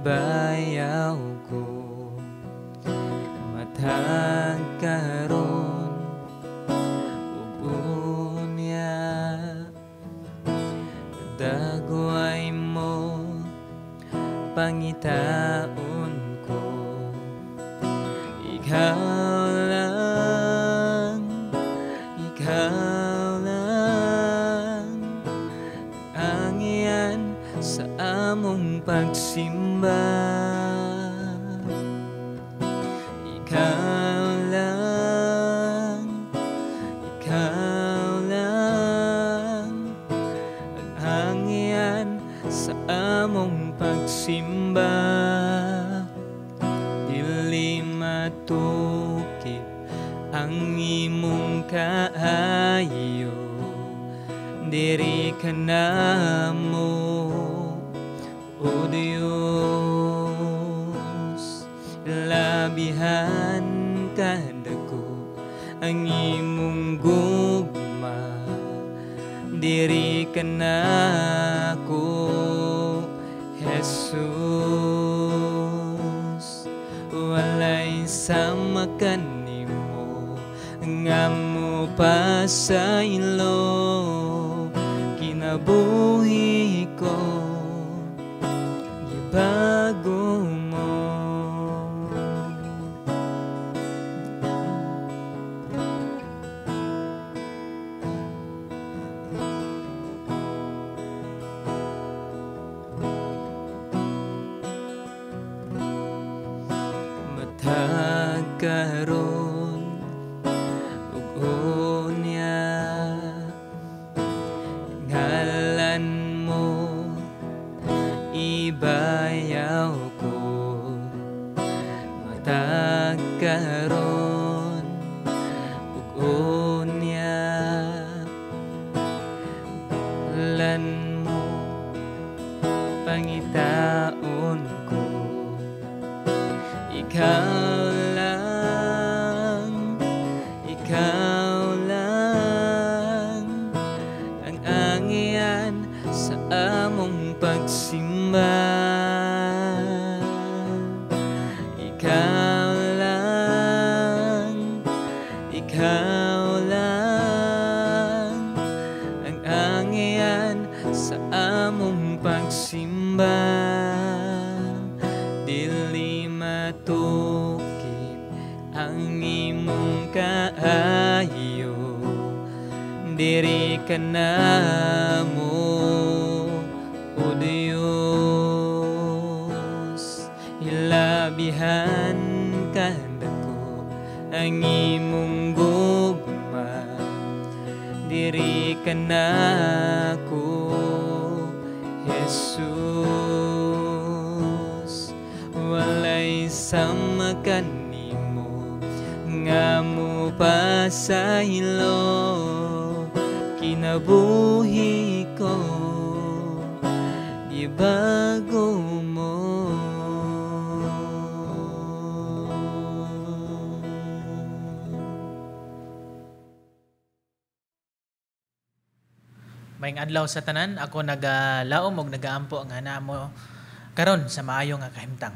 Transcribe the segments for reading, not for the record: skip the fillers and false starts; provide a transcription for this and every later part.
Ibayaw ko. Matag karon ug unya, dagway mo pangitaon ko. Ikaw lang, ikaw lang ang iyan sa among pagsimba. Ikaw lang, ikaw lang ang iyan sa among pagsimba. Dili matukip ang imong kaayo, diri ka namo, O Dios. Labihan kadako ang imong gugma, diri ka nako, Jesus. Walay sama kanimo nga mo pasaylo, kinabuhi ko gibago mo. Matag karon ug unya, ngalan mo ibayaw ko. Matag karon ug unya, ngalan mo pangitaon ko. Ikaw lang, ikaw lang ang angian sa among pagsimba. Ikaw lang, ikaw lang ang angian sa among pagsimba. Dili matukip ang imong kaayo, diri ka namo, O Dios. Ilabihan kadako ang imong gugma, diri ka nako, Jesus. Walay sama kanimo nga mo pasaylo, kinabuhi ko gibago mo. Maayong adlaw sa tanan, ako nagalaom og nagaampo nga namo karon sa maayo nga kahimtang.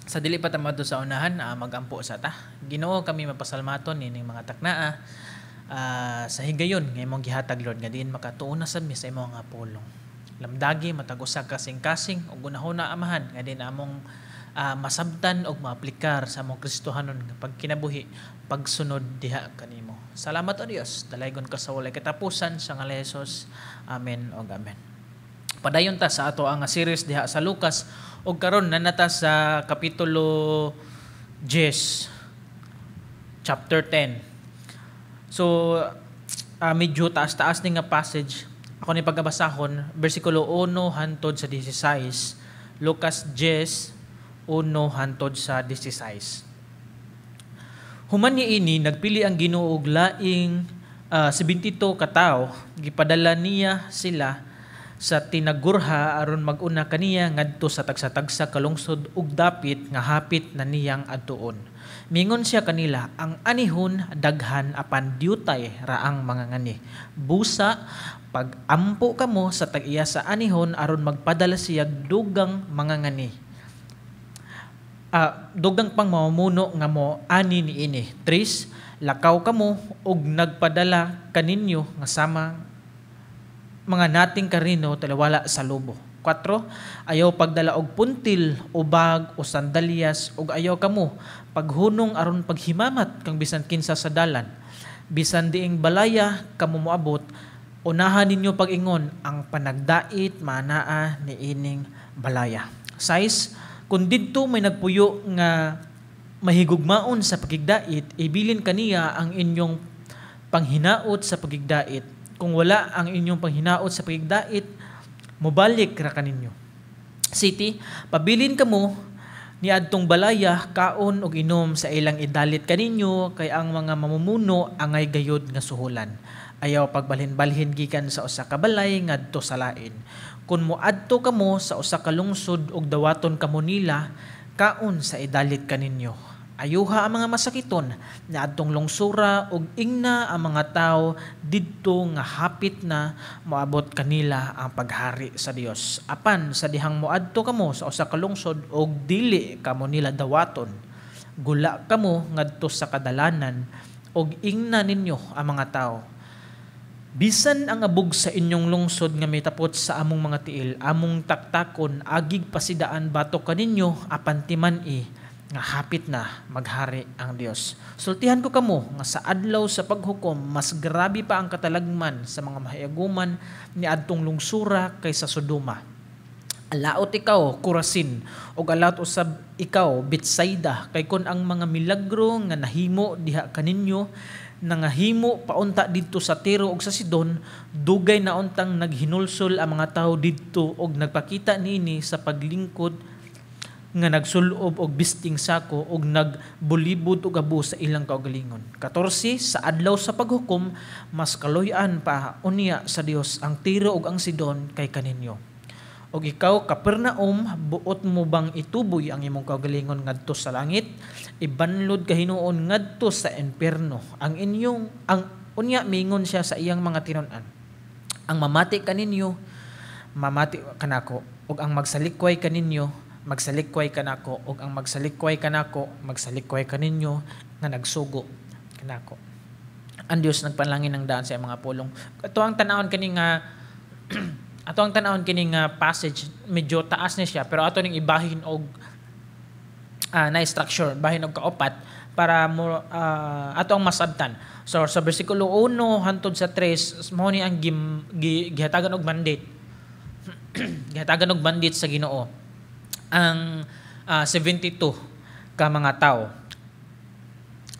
Sa dili pa ta moadto sa unahan, magampo sa ta. Ginoo, kami mapasalamaton nining mga taknaa sa higayon nga imong gihatag, Lord, nga diin makatuon na sad mi sa imong nga pulong. Lamdagi matag usa ka kasing-kasing ug hunahuna, Amahan, nga diin among masabtan og maaplikar sa among Kristohanon nga pagkinabuhi pagsunod diha kanimo. Salamat, O Dios, dalaygon ka sa walay katapusan sa ngalan ni Jesus. Amen og amen. Padayon ta sa ato ang series diha sa Lucas ug karon nanata sa kapitulo 10, chapter 10. So medyo taas-taas ni nga passage. Ako ni pagabasahon bersikulo 1 hantod sa 16. Lucas 10, 1 hantod sa 16. Human niini, nagpili ang Ginoo og laing 72 ka tawo, gipadala niya sila sa tinagurha aron mag-una kaniya ngadto sa tagsa-tagsa ka lungsod ug dapit nga hapit na niyang adtuon. Mingon siya kanila, "Ang anihon daghan apan diutay ra ang mga ngani. Busa pag-ampo kamo sa tag-iya sa anihon aron magpadala siya dugang mga ngani." Dugang pang mamumuno nga mo ani niini. Tres, lakaw kamo og nagpadala kaninyo nga sama mga nating karino taliwala sa lobo. 4, ayaw pagdala og puntil o bag o sandalyas ug ayaw kamo paghunong aron paghimamat kang bisan kinsa sa dalan. Bisan diing balaya kamo moabot, unahan ninyo pag-ingon, "Ang panagdait manaa niining balaya." 6, kung didto may nagpuyo nga mahigugmaon sa pagigdait, ibilin kaniya ang inyong panghinaot sa pagigdait. Kung wala ang inyong panghinaot sa pagigdait, mobalik ra kaninyo. 7, pabilin kamo ni adtong balaya, kaon og inom sa ilang idalit kaninyo, kay ang mga mamumuno angay gayod nga suhulan. Ayaw pagbalhin-balhin gikan sa usa ka balay ngadto sa lain. Kung moadto kamo sa usa ka lungsod ug dawaton kamo nila, kaon sa idalit kaninyo. Ayuha ang mga masakiton na adtong lungsura ug ingna ang mga tawo didto nga hapit na moabot kanila ang paghari sa Dios. Apan sa dihang moadto kamo sa usa ka lungsod ug dili kamo nila dawaton, gula kamo ngadto sa kadalanan ug ingna ninyo ang mga tawo, "Bisan ang abog sa inyong lungsod nga mitapot sa among mga tiil, among taktakon agig pasidaan batok kaninyo, apan timan-i nga hapit na maghari ang Dios. Sultihan ko kamo nga sa adlaw sa paghukom, mas grabe pa ang katalagman sa mga mahiaguman ni adtong lungsura kaysa Sodoma. Alaot ikaw, Corazin, ug alaot usab ikaw, Betsaida, kay kon ang mga milagro nga nahimo diha kaninyo nangahimo paunta didto sa Tiro ug sa Sidon, dugay na untang naghinulsol ang mga tawo didto og nagpakita niini sa paglingkod nga nagsulob og bisting sako og nagbulibod og abo sa ilang kaugalingon. 14. Sa adlaw sa paghukom, mas kaluy-an pa unya sa Dios ang Tiro ug ang Sidon kay kaninyo. Og ikaw, Capernaum, buot mo bang ituboy ang imong kaugalingon ngadto sa langit? Ibanlod ka hinuon ngadto sa impierno." Ang inyong ang unya mingon siya sa iyang mga tinun-an, "Ang mamati kaninyo, mamati kanako, ug ang magsalikway kaninyo, magsalikway kanako, ug ang magsalikway kanako, magsalikway kaninyo nga nagsugo kanako." Ang Dios nagpanalangin ng daan sa iyang mga pulong. Ato ang tan-awon kini nga passage, medyo taas ni siya, pero ato ning ibahin og na structure, bahin og kaupat para mo ato ang masabtan. So sa bersikulo 1 hantod sa 3, mao ni ang gihatagan og mandate. Gihatagan og mandate sa Ginoo ang 72 ka mga tao.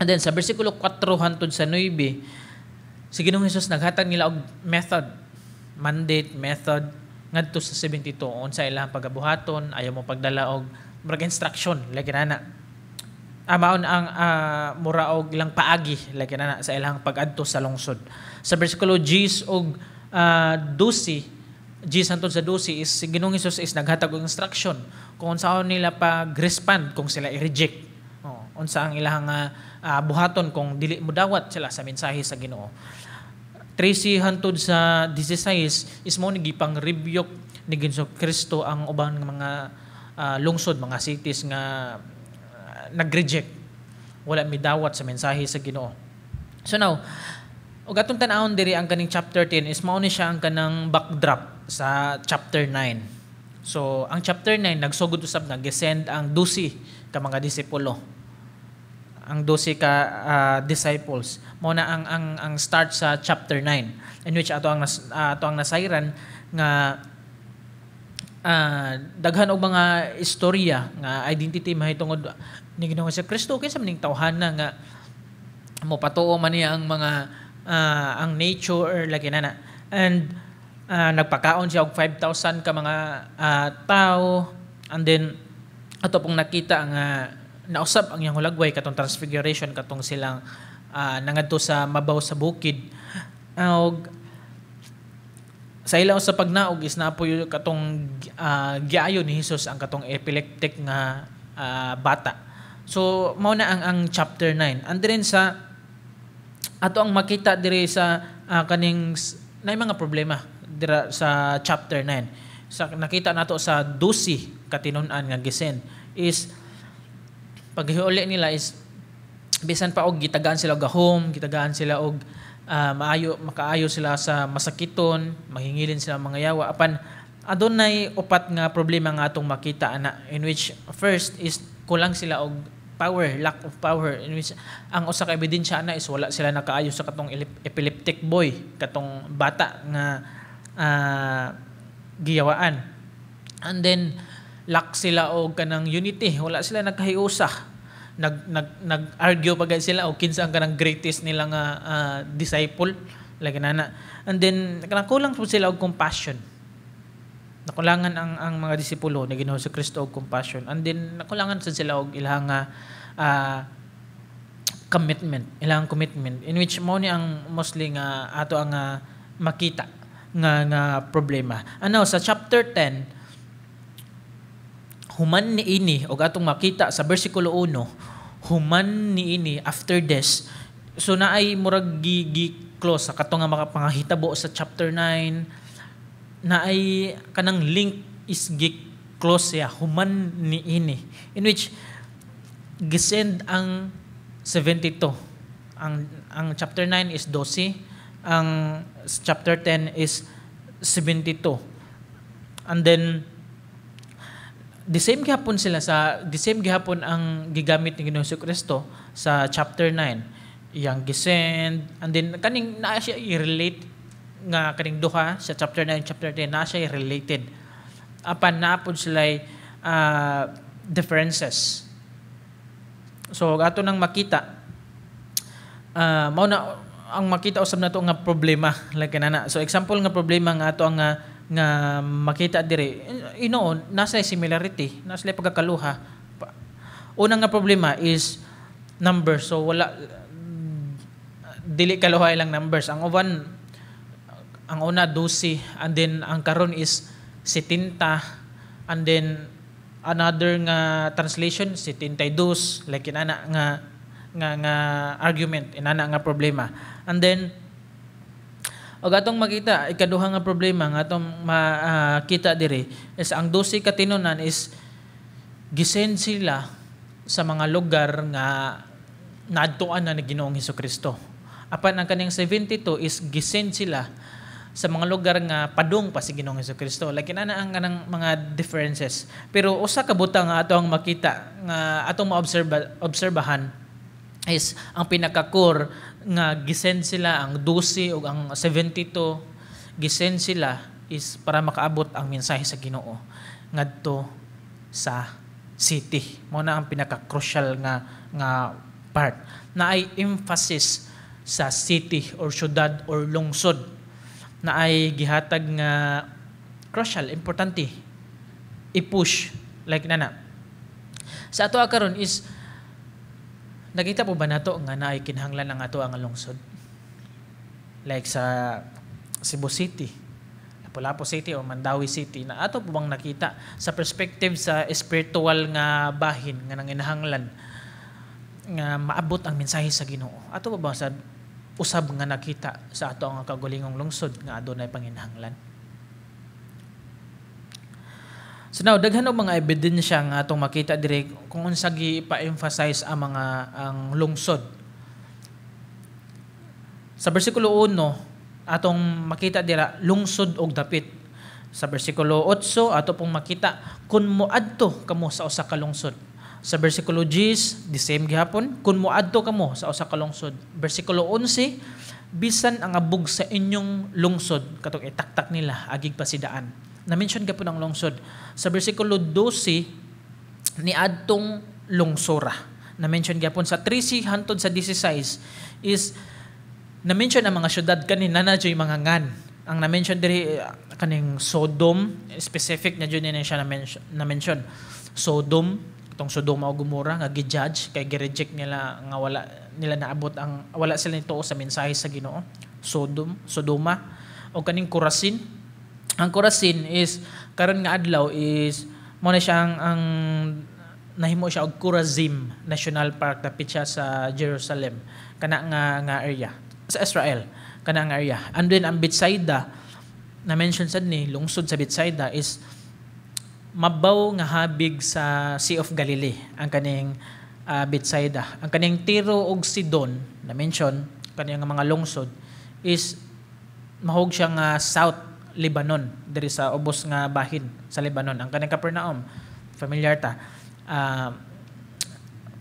And then sa bersikulo 4 hantod sa 9, si Ginoong Hesus naghatag nila og method, mandate, method ngadto sa 72, unsa ilang pagabuhaton, ayaw mo pagdala og murag instruction like nana. Maon ang mura og ilang paagi like nana sa ilang pag-adto sa lungsod. Sa bersikulo 10 og 12, 10 hantod sa 12 is si Ginoong Hesus is naghatag og instruction kung unsaon nila pag-respond kung sila i-reject. Oh, unsa ang ilang buhaton kung dili mo dawat sila sa mensahe sa Ginoo. 13 hantod sa 16 is mo ni gipang rebuke ni Ginoong Kristo ang uban nga mga lungsod, mga cities nga nag-reject, wala midawat sa mensahe sa Ginoo. So now, ug atong tan-awon diri ang kaning chapter 10 is mao ni siya ang kanang backdrop sa chapter 9. So ang chapter 9 nagsugod usab nga gisend ang 12 ka mga disipulo, ang 12 ka disciples. Mao na ang start sa chapter 9, in which ato ang nasayran nga daghan og mga istorya nga identity mahitungod ni Ginoong sa Kristo, kinsa man ning tawhana nga mopatuo man niya ang mga ang nature lagi nana, and nagpakaon siya og 5,000 ka mga tao. And then ato pong nakita nga nausab ang iyang hulagway katong transfiguration, katong silang nangadto sa mabaw sa bukid, og sa ilang sa pagnaog is napoy katong giayo ni Hesus ang katong epileptic nga bata. So mao na ang chapter 9. And then sa ato ang makita diri sa kaning na mga problema dira sa chapter 9. Sa nakita nato sa 12 katinun-an nga gisend is Paghiuli nila is bisan pa og gitagaan sila og gahom, gitagaan sila og maayo, makaayo sila sa masakiton, mahingilin sila mga yawa, apan adunay upat nga problema nga atong makita ana, in which first is kulang sila og power, lack of power, in which ang usa ka ebidensya ana is wala sila nakaayo sa katong epileptic boy, katong bata nga giyawaan. And then lack sila og kanang unity, wala sila nagkahiusa. Nag nag nag-argue pa gid sila og kinsa ang kanang greatest nila nga disciple, like nana. And then kanang kulang pud sila og compassion. Nakulangan ang mga disipulo ni Ginoo sa Kristo og compassion. And then nakulangan sad sila og ilang commitment, ilang commitment, in which mao ni ang mostly nga ato ang makita nga problema. Ano sa chapter 10, human niini, og atong makita sa bersikulo 1, human niini, after this. So naay murag gi close sa katong nga makapangahitabo sa chapter 9, naay kanang link is gi close siya, human niini, in which gisend ang 72. Ang chapter 9 is 12, ang chapter 10 is 72. And then the same gihapon sila sa the same gihapon ang gigamit ni Ginoong Kristo sa chapter 9, iyang gisend. And then kaning naa siya i-relate nga kaning duha sa chapter 9, chapter 10, naa siya related, apan naa pod sila differences. So ato nang makita, mao na ang makita usab nato nga problema, like kanana. So example nga problema nga ato ang nga makita diri, inoon nasa similarity, nasa pagkakaluha. Una nga problema is number. So wala, dili kaluha ilang numbers. Ang uban, ang una 12, and then ang karon is 70, and then another nga translation 72, like inana nga argument, inana nga problema. And then og atong makita, ikaduha nga problema nga atong makita diri is ang 12 ka tinunan is gisend sila sa mga lugar nga naadtuan na ni Ginoong Kristo. Apan ang kaning 72 is gisend sila sa mga lugar nga padung pa si Ginoong Kristo. Like inana ang kanang mga differences. Pero usa ka butang nga ato ang makita nga atong ma-obserba obserbahan is ang pinaka-core nga gisend sila ang 12 ug ang 72, gisend sila is para makaabot ang mensahe sa Ginoo ngadto sa city. Mao na ang pinaka-crucial nga part na ay emphasis sa city or syudad or lungsod na ay gihatag nga crucial, importante i-push, like nana. Sa ato karon is nakita po ba nato nga naay kinahanglan ang ato ang lungsod? Like sa Cebu City, Lapu-Lapu City o Mandaue City, na ato po bang nakita sa perspective sa spiritual nga bahin nga nanginahanglan nga maabot ang mensahe sa Ginoo? Ato po ba sa usab nga nakita sa ato ang kagulingong lungsod nga adunay panginahanglan? So now, daghan og mga ebidensya nga atong makita diri kung unsa gi pa-emphasize ang mga ang lungsod. Sa bersikulo 1, atong makita dira lungsod og dapit. Sa bersikulo 8, ato pong makita kun moadto kamo sa usa ka lungsod. Sa bersikulo 10, the same gihapon, kun moadto kamo sa usa ka lungsod. Bersikulo 11, bisan ang abog sa inyong lungsod, katong itaktak nila agig pasidaan. Na-mention ka po ng lungsod. Sa bersikulo 12, niadtong lungsora. Na-mention gyapon sa 13 hantod sa 16 is na-mention ang mga syudad kanina na dyo'y mga ngan. Ang na-mention diri kaning Sodom, specific na jud ni siya na-mention. Sodom, itong Sodoma o Gomora nga gi-judge kay gi-reject nila nga wala nila naabot ang wala sila nituo sa mensahe sa Ginoo. Sodom, Sodoma o kaning Corazin. Ang Corazin is karon nga adlaw is mo na siya ang nahimo siya og Korazim National Park, dapit siya sa Jerusalem, kana nga area sa Israel, kana nga area. And then ang Bethsaida na mention sad ni lungsod sa Bethsaida is mabaw nga habig sa Sea of Galilee ang kaning Bethsaida. Ang kaning Tiro ug Sidon na mention kaniyang mga lungsod is mahog siya nga South Lebanon, diri sa ubos nga bahin sa Lebanon. Ang kaning Capernaum, familiar ta.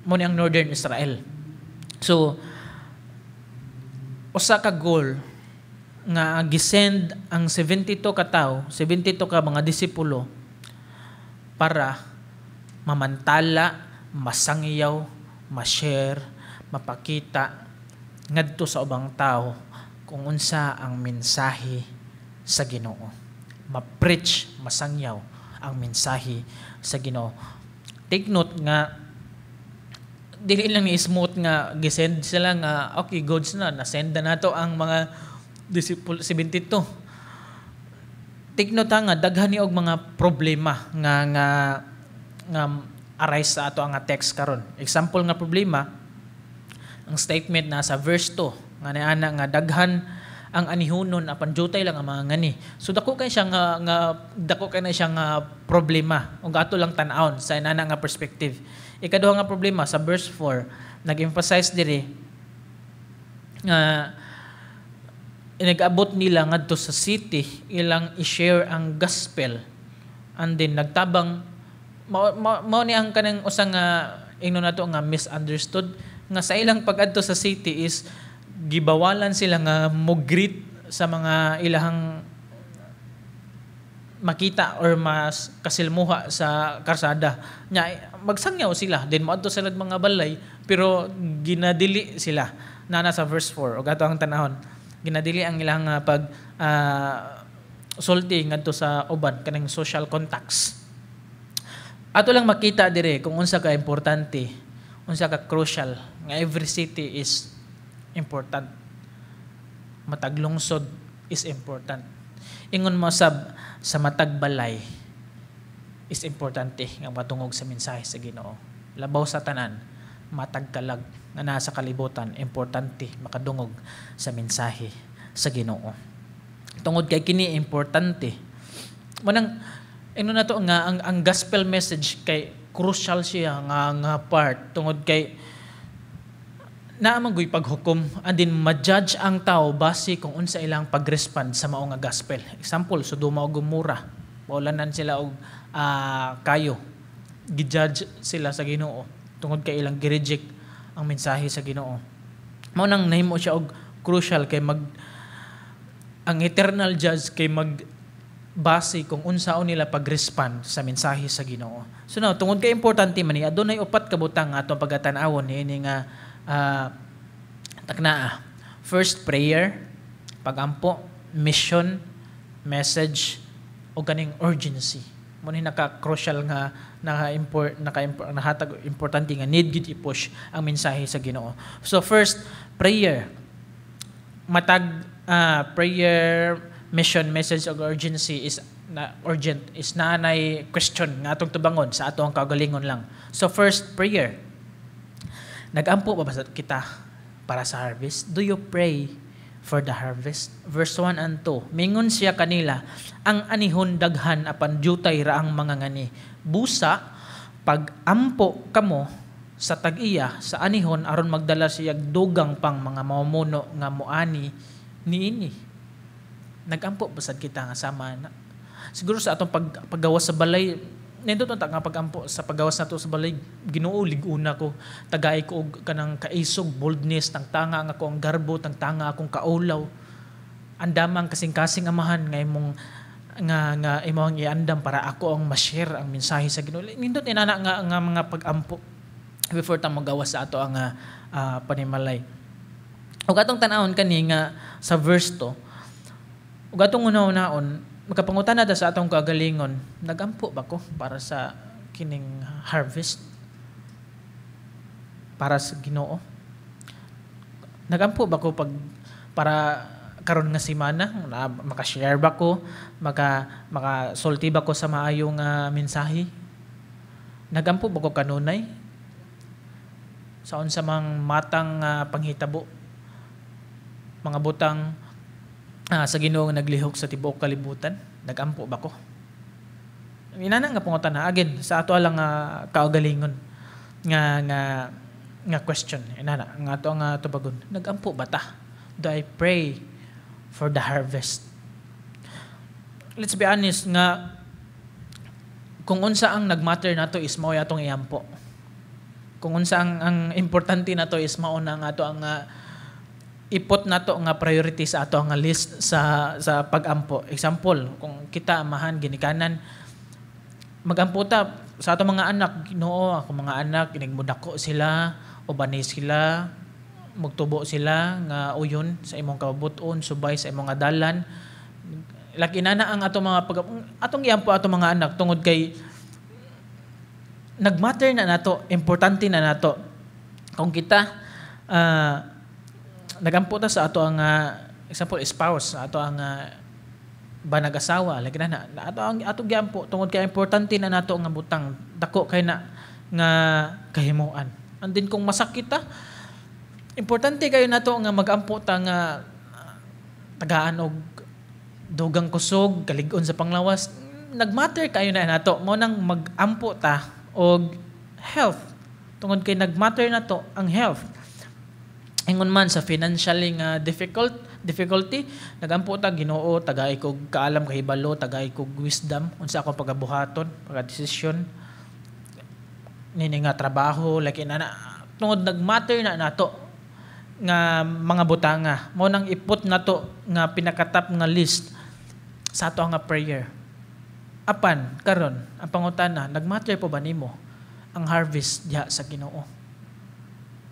Mo ni ang Northern Israel. So usa ka goal nga gisend ang 72 ka tawo, 72 ka mga disipulo para mamantala, masangyaw, ma-share, mapakita ngadto sa ubang tao kung unsa ang mensahe sa Ginoo. Ma-preach, masangyaw ang mensahe sa Ginoo. Take note nga dili lang ni smooth nga gisend sila nga okay, goods na, na-send na nato ang mga disciple 72. Take note ha, nga daghan ni og mga problema nga nga nga arise sa ato ang text karon. Example nga problema, ang statement na sa verse 2 nga niana nga daghan ang anihunon apan jutay lang ang mga ngani. So dako kay siya nga nga dako kay na siya nga problema ug ato lang tan-awon sa inana nga perspective. Ikaduha nga problema sa verse 4, nag-emphasize diri nga nag-abot nila ngadto sa city, ilang i-share ang gospel, and then nagtabang mao ni ang kanang usa nga ingnon nato nga misunderstood nga sa ilang pag-adto sa city is gibawalan sila nga mo-greet sa mga ilahang makita or mas kasilmuha sa karsada. Nya magsangyaw sila, then moadto sila mga balay, pero ginadili sila. Na sa verse 4 ug ato ang tanahon. Ginadili ang ilang pag sulti ngadto sa uban, kanang social contacts. Ato lang makita dire kung unsa ka importante, unsa ka crucial nga every city is important. Matag lungsod is important. Ingon mo sab sa matag balay is importante nga matungog sa mensahe sa Ginoo. Labaw sa tanan, matag kalag nga nasa kalibutan, importante makadungog sa mensahe sa Ginoo. Tungod kay kini importante. Manang ino nato nga ang gospel message kay crucial siya nga nga part tungod kay naa man guy paghukom and then ma-judge ang tao base kung unsa ilang pag-respond sa mao nga gospel. Example, Sodoma ug Gomora, paulanan sila og kayo. Gi-judge sila sa Ginoo tungod kay ilang gi-reject ang mensahe sa Ginoo. Mao nang nahimo siya og crucial kay mag ang eternal judge kay mag base kung unsaon nila pag-respond sa mensahe sa Ginoo. So now, tungod kay importante man ni, adunay upat ka butang nga atong pagatan-awon niini nga taknaa. First, prayer, pagampo, mission, message, o kaning urgency. Mo ni naka-crucial nga naka-import naka nahatag importante nga need gid i-push ang mensahe sa Ginoo. So first, prayer. Matag prayer, mission, message ug urgency is na urgent is naanay question nga atong tubangon sa ato ang kaugalingon lang. So first, prayer. Nagampo ba ba kita para sa harvest? Do you pray for the harvest? Verse 1 and 2. Mingon siya kanila, "Ang anihon daghan apan jutay ra ang mga ngani. Busa, pag-ampo kamo sa tag-iya sa anihon aron magdala siya dugang pang mga mamumuno nga moani niini." Nagampo ba sad kita nga sama na? Siguro sa atong paggawas sa balay, nindot ta nga pagampo sa paggawas nato sa balay, "Ginoo, lig-una ko, tagay ko og kanang kaisog, boldness, tangtanga ang ako ang garbo, tangtanga akong kaulaw. Andamang kasing-kasing, Amahan, nga imong nga nga imong iandam para ako ang ma-share ang mensahe sa Ginoo." Nindot inana nga nga mga pagampo before ta magawas sa ato ang panimalay. Ug atong tan-awon kani nga sa verse 2, ug atong una-unaon, makapangutana ta sa atong kagalingon, nagampo ba ko para sa kining harvest? Para sa Ginoo? Nagampo ba ko pag para karon nga semana na maka-share ba ko, maka makasulti ba ko sa maayong mensahe? Nagampo ba ko kanunay? Sa unsa mang matang panghitabo, mga butang sa Ginoo nga naglihok sa tibuok kalibutan, nagampo ba ko? Inana nga pangutana again sa ato lang kaugalingon. nga question inana nga ato nga tubagon. Nagampo ba ta? Do I pray for the harvest? Let's be honest nga kung unsa ang nagmatter nato is mao atong iampo. Kung unsa ang importante nato is mao na ang ato ang i-put nato nga priority sa ato nga list sa pagampo. Example, kung kita amahan, ginikanan, magampo ta sa ato mga anak, "Ginoo, ako mga anak inig modako sila, ubani sila, magtubo sila nga uyon sa imong kabubut-on, subay sa imong dalan." Like inana ang ato mga pag atong iampo ato mga anak tungod kay nagmatter na nato, importante na nato. Kung kita nagampo ta sa ato ang example, spouse, ato ang banag-asawa, like na ato ang ato giampo tungod kay importante na nato nga butang, dako kay na nga kahimuan. And then kung masakit ta, importante kayo nato nga magampo ta nga tagaan og dugang kusog, kalig-on sa panglawas. Nagmatter kayo na nato. Mo nang magampo ta og health tungod kay nagmatter nato ang health. Ingon man sa financially nga difficulty, nagampo ta, "Ginoo, tagay kog kaalam, kahibalo, tagay kog wisdom unsa akong pagabuhaton, pagadesisyon nini nga trabaho," like inana, tungod nagmatter na nato nga mga butanga. Mo nang i-put nato nga pinakatap nga list sa ato nga prayer. Apan karon ang pangutana, nagmatter po ba nimo ang harvest diha sa Ginoo?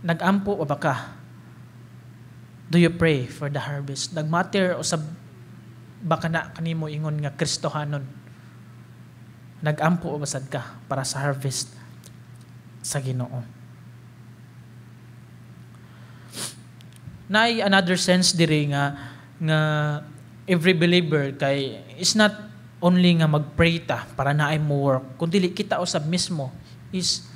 Nagampo ba ka? Do you pray for the harvest? Nagmatter usab ba kana kanimo ingon nga Kristohanon? Nagampo ba sad ka para sa harvest sa Ginoo? Naay another sense diri nga every believer kay is not only nga magpray ta para naay mo work, kundi kita usab mismo is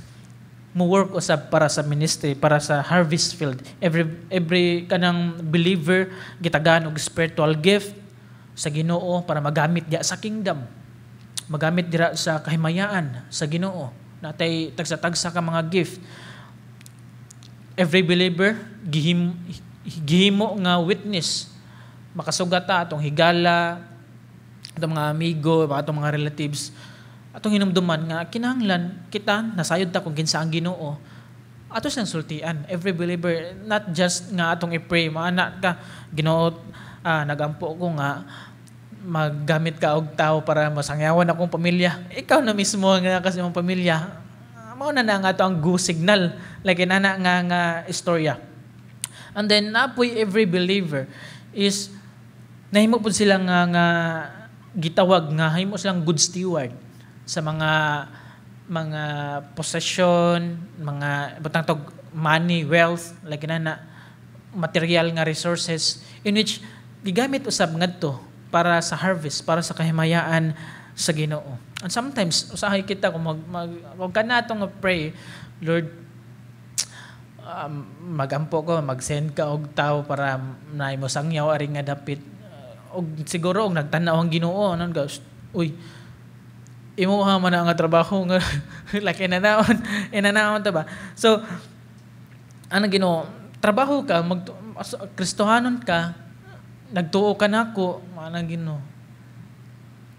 mo work usab para sa ministry, para sa harvest field. Every kanang believer gitagaan og spiritual gift sa Ginoo para magamit diya sa kingdom, magamit dira sa kahimayaan sa Ginoo. Natay tagsa-tagsa ka mga gift. Every believer gihimo nga witness. Makasugat ta atong higala, atong mga amigo, atong mga relatives, atong hinumduman nga kinahanglan kita nasayod ta kung kinsa ang Ginoo, ato siyang sultian. Every believer, not just nga atong i-pray, maana ka, "Ginoo, nagampo ko nga maggamit ka og tao para masangyawan akong pamilya." Ikaw na mismo nga kasi imong pamilya, mao na na nga ato ang go signal, like inana nga istorya. And then napoy every believer is nahimo pud sila nga gitawag nga himo silang good steward sa mga possession, mga butang tog money, wealth, like na material nga resources, in which gigamit usab ngadto para sa harvest, para sa kahimayaan sa Ginoo. And sometimes usahay kita kung mag kung kana atong pray, "Lord, magampo ko, mag-send ka og tao para naay mo sangyaw ari nga dapit." Og siguro og nagtan-aw ang Ginoo, anon ka, "Uy, imuha man na nga trabaho nga," like inanaon ta ba? So ano, Ginoo, trabaho ka, mag Kristohanon ka, nagtuo ka nako, mana Ginoo.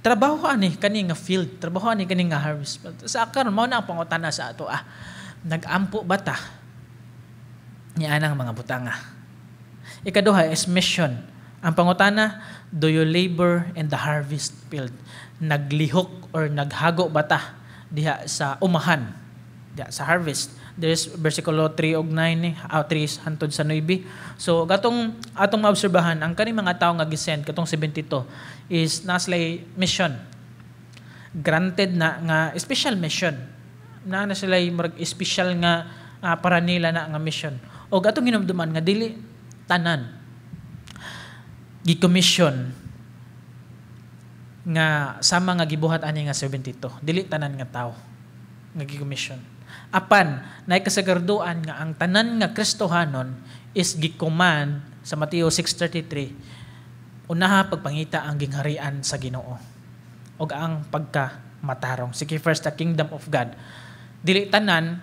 Trabaho ani kani nga field, trabaho ani kani nga harvest. Sa karon mao na ang pangutana sa ato ah. Nagampo ba ta niya anang mga butanga? Ikaduha is mission. Ang pangutana, do you labor in the harvest field? Naglihok or naghago ba ta diha sa umahan, diha sa harvest? There's versikulo 3 og 9, 3 hantod sa 9. So gatong atong maobserbahan ang kaning mga tawo nga gisend, katong 72, is naa sila'y mission. Granted na nga special mission. Na na sila murag special nga para nila na nga mission. Og atong hinumduman nga dili tanan gi-commission nga sama nga gibuhat ani nga 72. Dili tanan nga tawo nga gi-commission. Apan naay kasagarduan nga ang tanan nga Kristohanon is gi-command sa Mateo 6:33, unaha pagpangita ang gingharian sa Ginoo ug ang pagka matarong. Seek ye first the kingdom of God. Dili tanan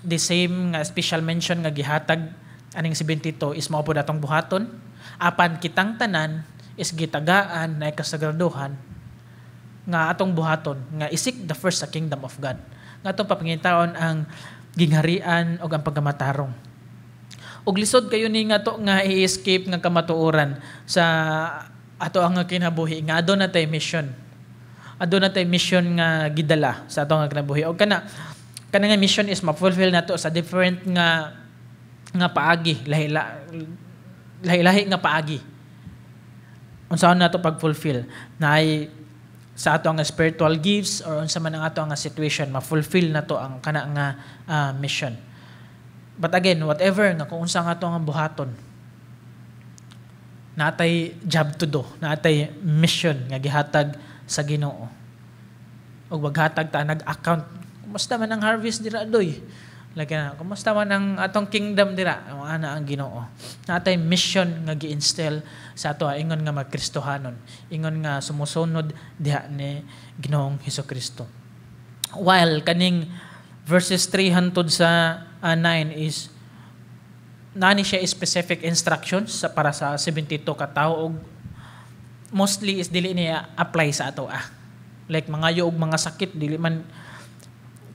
the same nga special mention nga gihatag aning 72 is mao pod atong buhaton, apan kitang tanan is gitagaan na kasagraduhan nga atong buhaton nga i-seek the first sa kingdom of God, nga atong papangitaon ang gingharian og ang pagkamatarong. Ug lisod kayo ni nga to nga i-escape nga kamatuoran sa ato ang kinabuhi nga aduna tay mission. Aduna tay mission nga gidala sa ato nga kinabuhi. Og kana nga mission is ma-fulfill nato sa different nga paagi, lahi-lahi nga paagi. Unsaon nato pag-fulfill naay sa ato ang spiritual gifts or unsa man ang ato ang situation, ma-fulfill nato ang kana nga mission. But again, whatever nga kung unsa nga ato ang buhaton, natay job to do, natay mission nga gihatag sa Ginoo. Ug maghatag ta nag-account, "Kumusta man ang harvest dira, doy?" Like na, "Kumusta man ang atong kingdom dira?" Ang ana ang Ginoo. Natay mission nga gi-instill sa ato, ingon nga magkristohanon, ingon nga sumusunod diha ni Ginoong Hesukristo. While kaning verses 3 hantod sa 9 is nani siya specific instructions para sa 72 ka tawo og mostly is dili niya apply sa ato ah. Like mga og mga sakit, dili man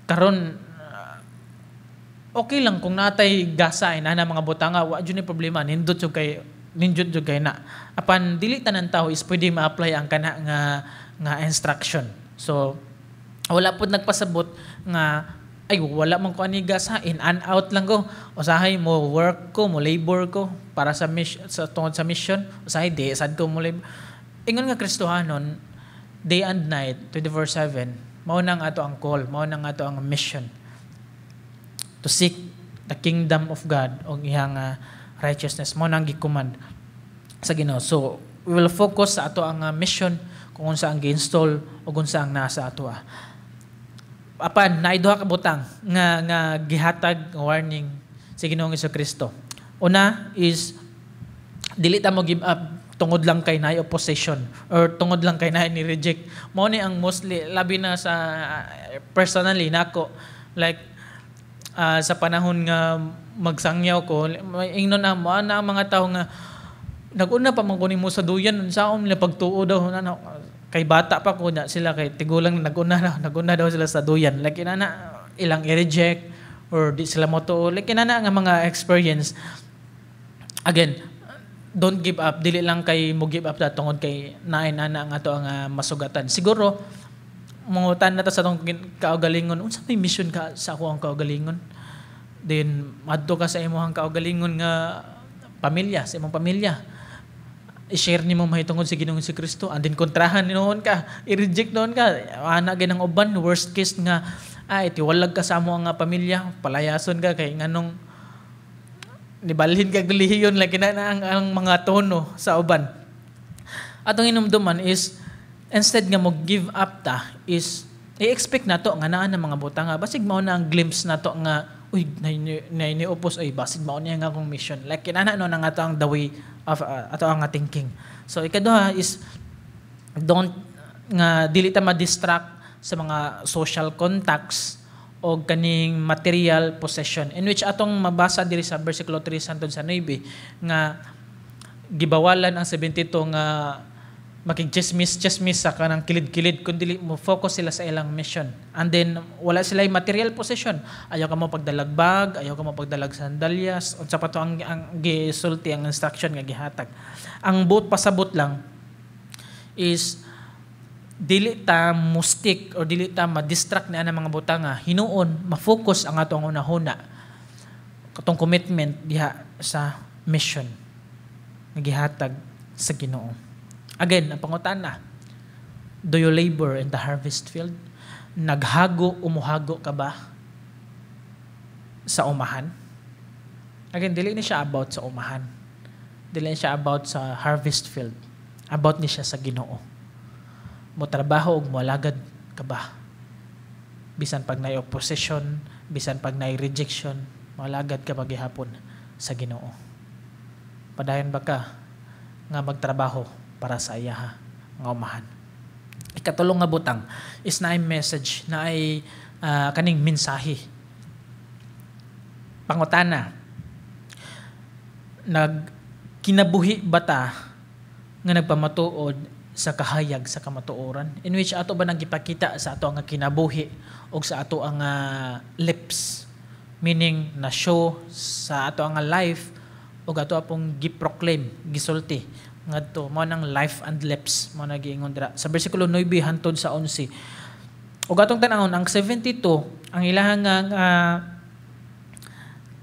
karon okay lang kung natay gasa ay nana mga butanga, wa jud ni problema, nindot jud kay na. Apan dili tanan tao is pwede ma-apply ang kana nga instruction. So wala pod nagpasabot nga ay wala man ko ani gasa, in and out lang ko, usahay mo work ko, mo labor ko para sa mission, sa tungod sa mission, usahay di sad ko mo labor. Ingon nga Kristohanon, day and night, 24/7, mao nang ato ang call, mao nang ato ang mission to seek the kingdom of God og iyang righteousness. Mao nang gi-command sa Ginoo. So we will focus sa ato ang mission, kung unsa ang gi-install ug unsa ang nasa ato ah. Apan naay duha ka butang nga gihatag nga warning si Ginoong Kristo. Una is dili ta mo give up tungod lang kay naay opposition or tungod lang kay naay ni reject. Mao ni ang mostly, labi na sa personally nako, like sa panahon nga magsangyaw ko, may ingnon na mo na ang mga tao nga nag-una pa man ko nimo sa duyan, unsaon nila pagtuo daw na, kay bata pa ko na sila, kay tigulang naguna daw sila sa duyan. Like inana ilang i-reject or di sila mo tuo, like inana nga mga experience. Again, don't give up. Dili lang kay mo give up ta tungod kay naay nana nga ato ang masugatan. Siguro mangutan na ta sa atong kaugalingon, unsa may mission ka sa ako ang kaugalingon? Then madto ka sa imong kaugalingon nga pamilya, sa imong pamilya, i-share nimo mahitungod sa Ginoong Kristo, and then kontrahan noon ka, i-reject noon ka, ana ginang uban. Worst case nga ay tiwalag ka sa amo nga pamilya, palayason ka kay nganong nibalhin kag relihiyon. Like na ang mga tono sa uban. Atong inumduman is instead nga mo give up ta is i-expect nato nga naa na mga butang nga basig mao na ang glimpse nato nga uy, na ni-oppose, ay basig mao niya nga akong mission. Like kinana no na nga ato ang the way of ato ang thinking. So ikaduha is don't nga dili ta ma-distract sa mga social contacts o kaning material possession, in which atong mabasa diri sa versikulo 3 hangtod sa 9 nga gibawalan ang 72 nga makig-chismis-chismis sa kanang kilid-kilid kun dili mo focus sila sa ilang mission. And then wala sila yung material possession. Ayaw ka mo pagdalag bag, ayaw ka mo pagdalag sandalyas, unsa pa to ang gisulti, ang instruction nga gihatag. Ang buot pasabot lang is dili ta mo-stick or dili ta ma-distract ni ana mga butanga. Hinuon ma-focus ang atong hunahuna, katong commitment diha sa mission nga gihatag sa Ginoo. Again, ang pangutana, do you labor in the harvest field? Naghago o muhago ka ba sa umahan? Again, dili ni siya about sa umahan. Dili ni siya about sa harvest field. About ni siya sa Ginoo. Mo trabaho ug moalagad ka ba? Bisan pag naay opposition, bisan pag naay rejection, moalagad ka ba gihapon sa Ginoo? Padayon ba ka nga magtrabaho para sa iyaha nga umahan? Ikatulong nga butang is naay message, naay kaning mensahe. Pangutana, nag kinabuhi ba ta nga nagpamatuod sa kahayag sa kamatuoran, in which ato ba nang gipakita sa ato ang kinabuhi o sa ato ang lips, meaning na show sa ato ang life o ato apong gi-proclaim, gisulti ngadto? Mao nang life and lips, mao na giingon dira sa bersikulo 9 hantod sa 11. Ug atong tan-awon ang 72, ang ilahang nga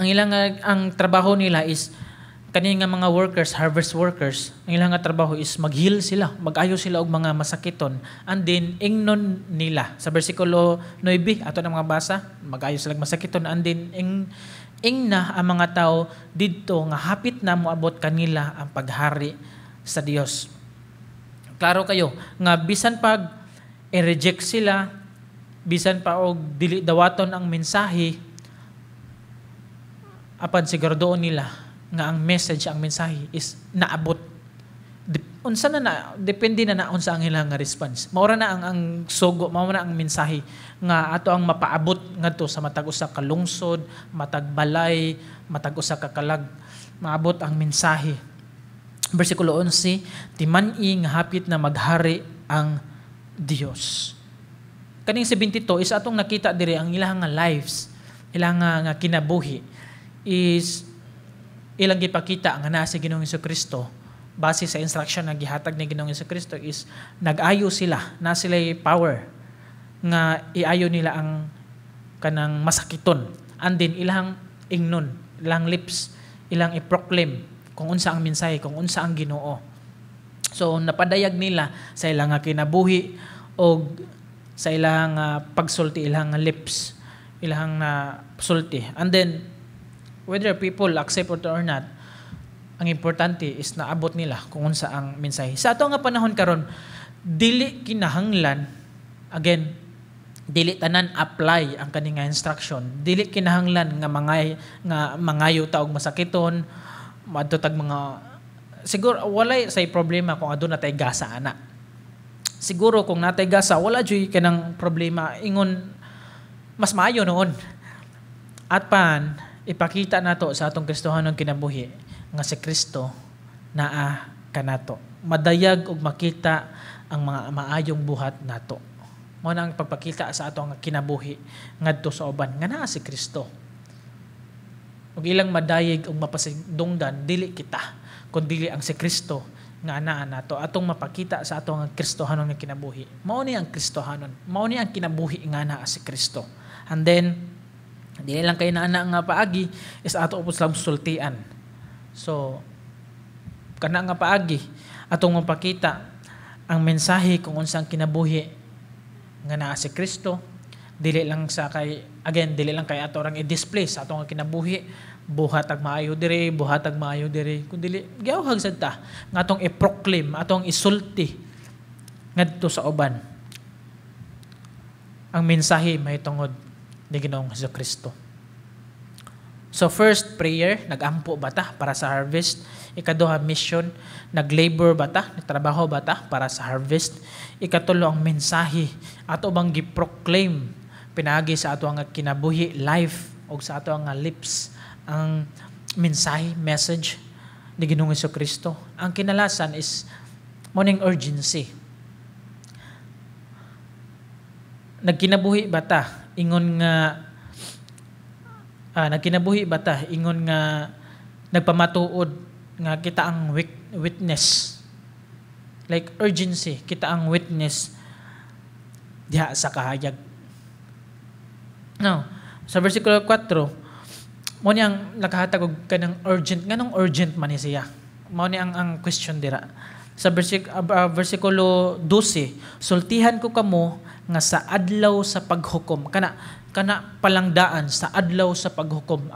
ang ilang ang trabaho nila is kani nga mga workers, harvest workers, ang ilang nga trabaho is mag-heal sila, mag-ayo sila og mga masakiton. And then ingnon nila sa bersikulo 9, ato na mga basa, mag-ayo sila og masakiton and then ingna ang mga tao didto nga hapit na moabot kanila ang paghari sa Dios. Klaro kayo nga bisan pag i-reject sila, bisan pa og dili dawaton ang mensahe, apan siguradoon nila nga ang message, ang mensahe is naabot. Unsa na na, depende na na unsa ang ilang nga response. Maura na ang sugo, mao na ang mensahe nga ato ang mapaabot ngadto sa matag usa ka lungsod, matag balay, matag usa ka kalag. Maabot ang mensahe. Bersikulo 11, "Timan-i nga hapit na maghari ang Dios." Kaning 72 is atong nakita diri ang ilang nga lives, ilang nga kinabuhi is ilang gipakita nga naa si Ginoong Kristo. Base sa instruction nga gihatag ni Ginoong Kristo is nag-ayo sila, na sila power nga iayo nila ang kanang masakiton. And then ilang ingnon, ilang lips, ilang i-proclaim kung unsa ang mensahe, kung unsa ang Ginoo. So napadayag nila sa ilang nga kinabuhi og sa ilang pagsulti, ilang lips, ilang na sulti. And then whether people accept it or not, ang importante is naabot nila kung unsa ang mensahe. Sa ato nga panahon karon, dili kinahanglan, again, dili tanan apply ang kani nga instruction. Dili kinahanglan nga mangayo ta og masakiton, maadto tag mga, siguro walay say problema kung aduna tay gasa ana. Siguro kung natay gasa, wala juy kanang problema, ingon mas maayo noon. At pan ipakita nato sa atong Kristohanong kinabuhi nga si Kristo naa kanato. Madayag ug makita ang mga maayong buhat nato. Mao na ang pagpakita sa atong kinabuhi ngadto sa uban nga naa si Kristo. Ug ilang madayeg ug mapasidunggan, dili kita kundi ang si Kristo nga anaa nato, atong mapakita sa atong Kristohanon nga kinabuhi. Mao ni ang Kristohanon. Mao ni ang kinabuhi nga naa si Kristo. And then dili lang kay naa nga paagi is ato upod silang sultian. So kana nga paagi atong mapakita ang mensahe kung unsang kinabuhi nga naa si Kristo. Dili lang sa kay, again, dili lang kay ato rang i-display sa atong kinabuhi, buhat ag maayo diri, buhat ag maayo diri, kun dili giawhag sad ta nga atong i-proclaim, atong isulti ngadto sa uban ang mensahe mahitungod ni Ginoong Hesus Kristo. So first, prayer, nagampo ba ta para sa harvest? Ikaduha, mission, naglabor ba ta, nagtrabaho ba ta para sa harvest? Ikatulo, ang mensahe, ato bang gi-proclaim pinaagi sa ato ang kinabuhi, life, o sa ato ang lips, ang mensahe, message ni Ginoong Kristo? Ang kinalasan is morning urgency. Nagkinabuhi ba ta ingon nga nagkinabuhi ba ta ingon nga nagpamatuod nga kita ang witness, like urgency, kita ang witness diha sa kahayag? Now, sa versikulo 4, mo ni ang nakahatag og kanang urgent. Nganong urgent man ni siya? Mao ni ang question dira sa versikulo 12, "Sultihan ko kamo nga sa adlaw sa paghukom." Kana kana palangdaan sa adlaw sa paghukom.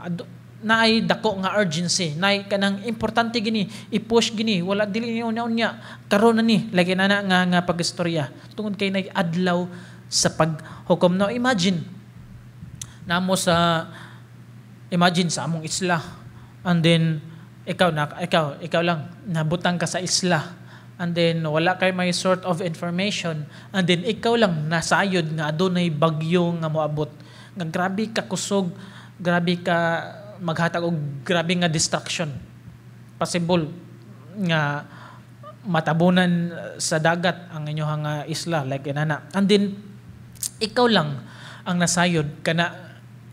Naay dako nga urgency, naay kanang importante gini, i-push gini, wala dili ni unya-unya, karon na ni, lagi na na nga nga pagistorya tungod kay naay adlaw sa paghukom. Now imagine namo sa imagine sa among isla, and then ikaw na ikaw ikaw lang nabutang ka sa isla, and then wala kay may sort of information, and then ikaw lang nasayod nga adunay bagyo nga moabot nga grabe ka kusog, grabe ka maghatag og grabe nga destruction. Possible nga matabunan sa dagat ang inyong nga isla, like inana. And then ikaw lang ang nasayod kana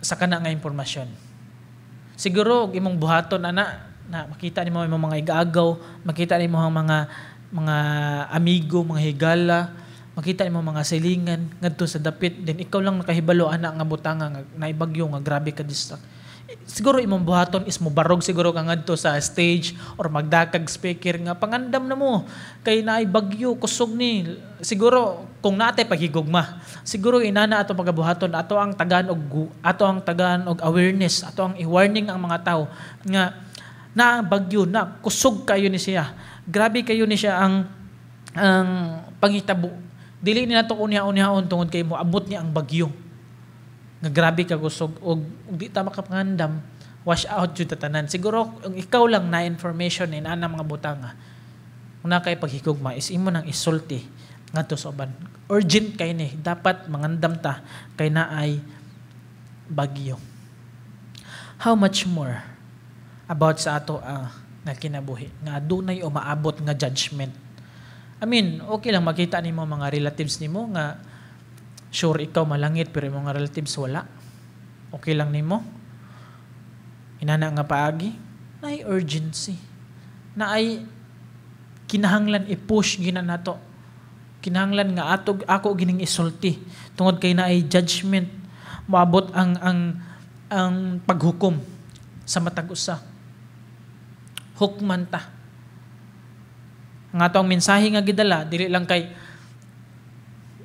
sa kana nga impormasyon. Siguro og imong buhaton ana na makita nimo imong mga igaagaw, makita nimo ang mga amigo, mga higala, makita nimo mga silingan ngadto sa dapit, then ikaw lang nakahibalo ana nga butanga nga naibagyo nga grabe ka distract. Siguro imong buhaton is mobarog siguro ka ngadto sa stage or magdakag speaker nga pangandam na mo kay naay bagyo, kusog ni. Siguro kung natay paghigugma, siguro inana ato pagabuhaton, ato ang tagaan og awareness, ato ang i-warning ang mga tao nga na bagyo na, kusog kayo ni siya, grabe kayo ni siya ang pangitabo, dili ni nato unya-unyaon tungod kay mo abot niya ang bagyo nga grabe ka kusog og di ta makapangandam, wash out jud tanan. Siguro kung ikaw lang na information in ana mga butanga, kung na kay paghigugma is imo nang isulti ngadto sa uban. Urgent kay ni, dapat mangandam ta kay naay bagyo. How much more about sa ato nga kinabuhi nga adunay umaabot nga judgment? I mean, okay lang makita nimo mga relatives nimo nga sure ikaw malangit pero imong mga relatives wala. Okay lang nimo inana nga paagi? Naay urgency, naay kinahanglan i-push gina nato, kinahanglan nga ato ako gining isulti tungod kay naay judgment, moabot ang paghukom sa matag usa, hukman ta. Ang ato ang mensahe nga gidala, dili lang kay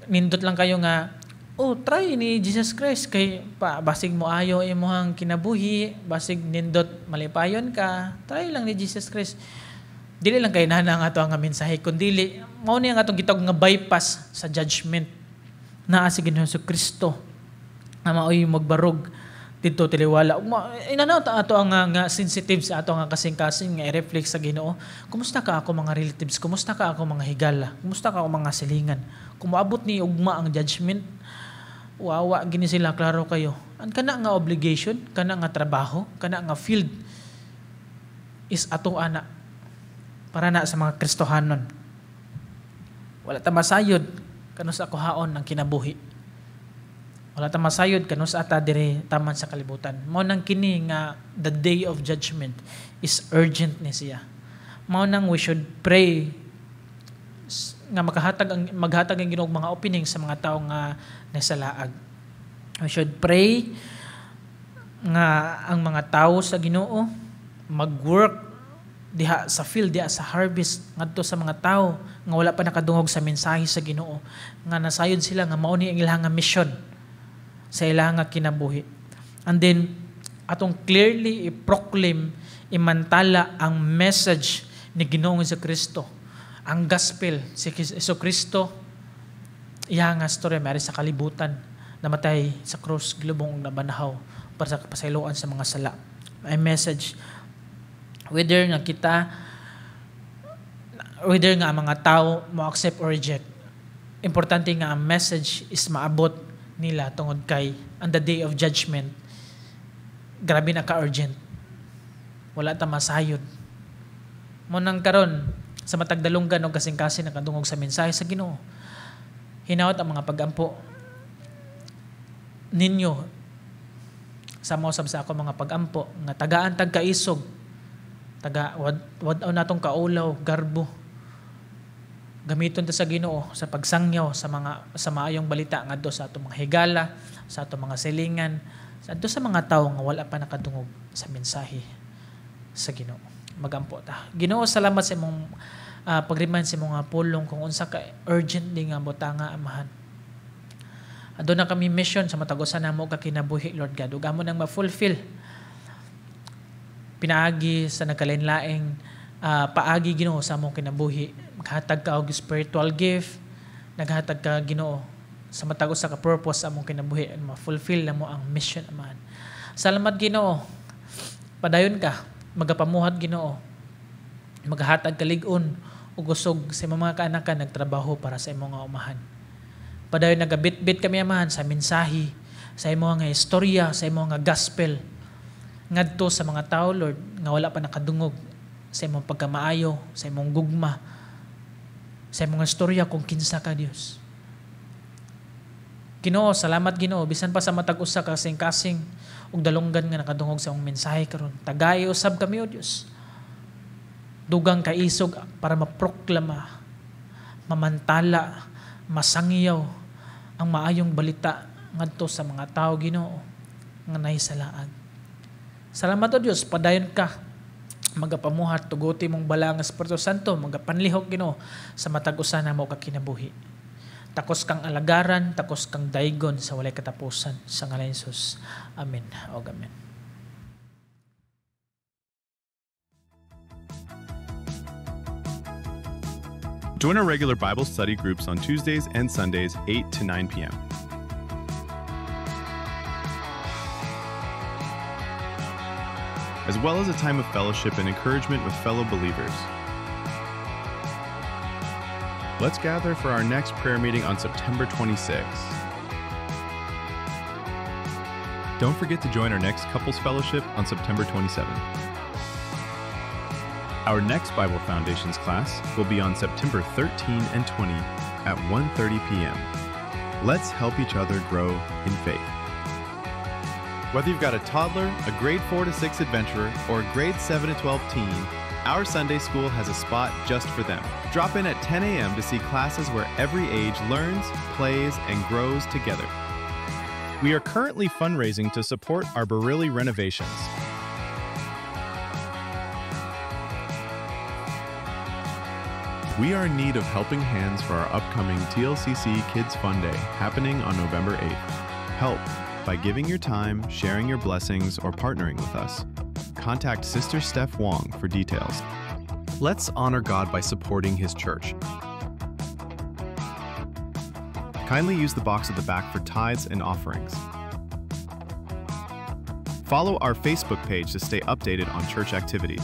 nindot lang kayo nga, "Oh, try ni Jesus Christ kay pa basig mo ayo imong kinabuhi, basig nindot malipayon ka, try lang ni Jesus Christ." Dili lang kay nana nga ato ang mensahe, kundi mao ni ang atong gitawag nga bypass sa judgment. Naa si Ginoong Kristo nga maoy magbarog didto taliwala. Inanaw ta ato ang nga sensitive sa ato nga kasing-kasing nga i-reflect sa Ginoo. Kumusta ka ako mga relatives? Kumusta ka ako mga higala? Kumusta ka ako mga silingan? Kung moabot ni ugma ang judgment, wawa gini sila, klaro kayo. Ang kana nga obligation, kana nga trabaho, kana nga field is ato ana para na sa mga Kristohanon. Wala ta masayod kanus ako haon ang kinabuhi. Wala ta masayod kanus ata dire taman sa kalibutan. Mao nang kini nga the day of judgment is urgent ni siya. Mao nang we should pray nga makahatag ang maghatag ang Ginoo og mga opening sa mga tao nga nasa laag. We should pray nga ang mga tao sa Ginoo mag-work diha sa field, diha sa harvest, ngadto sa mga tao nga wala pa nakadungog sa mensahe sa Ginoo, nga nasayod sila nga mao ni ang ilang nga mission sa ilang nga kinabuhi. And then atong clearly i-proclaim, imantala ang message ni Ginoong Kristo, ang gospel si Jesu Kristo, iya nga storya mari sa kalibutan, namatay sa krus, gilubong ug nabanhaw para sa kapasayloan sa mga sala. Ay message, whether nga ang mga tao mo accept or reject, importante nga ang message is maabot nila tungod kay on the day of judgment, grabe na ka-urgent. Wala ta masayod. Mo nang karon sa matag dalunggan og kasing-kasing nakadungog sa mensahe sa Ginoo, hinaot ang mga pagampo ninyo sa mo sab sa ako mga pagampo nga tagaan tag kaisog, taga wad natong kaulaw, garbo, gamiton ta sa Ginoo sa pagsangyaw sa mga sa maayong balita ngadto sa atong mga higala, sa atong mga silingan, sa adto sa mga tawo nga wala pa nakadungog sa mensahe sa Ginoo. Magampo ta. Ginoo, salamat sa imong pag-remind sa imong pulong kung unsa ka urgent ni nga butanga, Amahan. Aduna kami mission sa matag usa namo ka kinabuhi, Lord God. Ug amo nang ma-fulfill pinaagi sa nagkalain-laing paagi, Ginoo, sa among kinabuhi. Maghatag ka og spiritual gift, naghatag ka, Ginoo, sa matag usa ka purpose sa among kinabuhi and ma-fulfill namo ang mission, Amahan. Salamat, Ginoo. Padayon ka magapamuhat, Ginoo. Maghatag kalig-on ug usog sa imong mga kaanakan nagtrabaho para sa imong nga umahan. Padayon nagabitbit kami, Amahan, sa mensahe, sa imong nga istorya, sa imong nga gospel. Ngadto sa mga tao, Lord, nga wala pa nakadungog sa imong pagkamaayo, sa imong gugma, sa imong istorya kung kinsa ka, Dios. Ginoo, salamat, Ginoo, bisan pa sa matag usa ka kasing-kasing ug dalunggan nga nakadungog sa imong mensahe karon. Tagai usab kami, O Dios. Dugang kaisog para maproklama, mamantala, masangyaw ang maayong balita ngadto sa mga tao, Ginoo, nga nahisalaag. Salamat, O Dios, padayon ka magapamuhat, tuguti mong bala nga Espiritu Santo, magapanlihok, Ginoo, sa matag usa namo ka kinabuhi. Takos kang alagaran, takos kang daygon sa walay katapusan. Sa ngalan ni Jesus. Amen. Og amen. Join our regular Bible study groups on Tuesdays and Sundays, 8 to 9 p.m. As well as a time of fellowship and encouragement with fellow believers. Let's gather for our next prayer meeting on September 26. Don't forget to join our next couples fellowship on September 27. Our next Bible Foundations class will be on September 13 and 20 at 1:30 p.m. Let's help each other grow in faith. Whether you've got a toddler, a grade 4 to 6 adventurer, or a grade 7 to 12 teen, our Sunday school has a spot just for them. Drop in at 10 a.m. to see classes where every age learns, plays, and grows together. We are currently fundraising to support our Barili renovations. We are in need of helping hands for our upcoming TLCC Kids Fun Day happening on November 8th. Help by giving your time, sharing your blessings, or partnering with us. Contact Sister Steph Wong for details. Let's honor God by supporting His church. Kindly use the box at the back for tithes and offerings. Follow our Facebook page to stay updated on church activity.